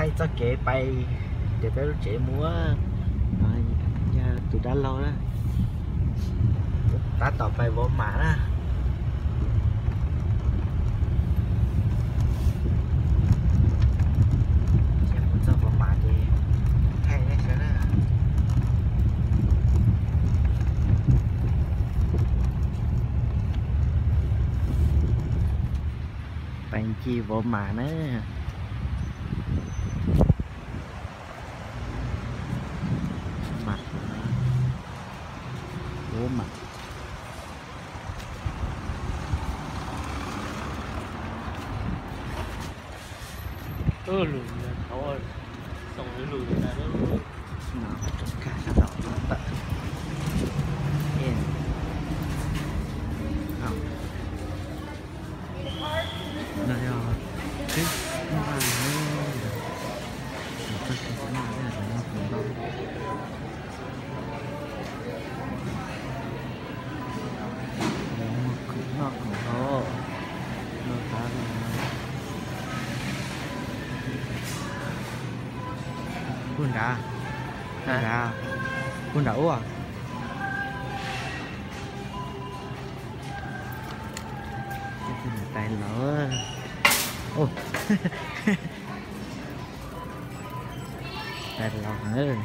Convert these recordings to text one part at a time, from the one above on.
Thaij txoj kev pais, ces peb lub tsev mus. No yog tus dab laug na, tab tom pais Vov Mam na. Ces mus txog Vov Mam ces thaij nej saib na. Pais ncig Vov Mam na. Mam, Vov Mam. Lus thov xoom lus na. Rov qab sab tom tawm. No yog Christmas, txog Christmas no kuv noj, kuv noj khoom hauv no tas li. Puag nrad, puag nrad, puag nrad ua. Tais laus, tais laus heev.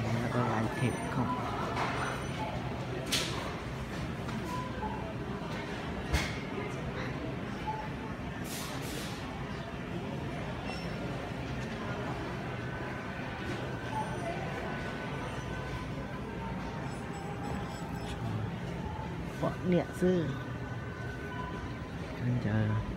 Laiv them khoom. Pom niam xwb. Khaub ncaws,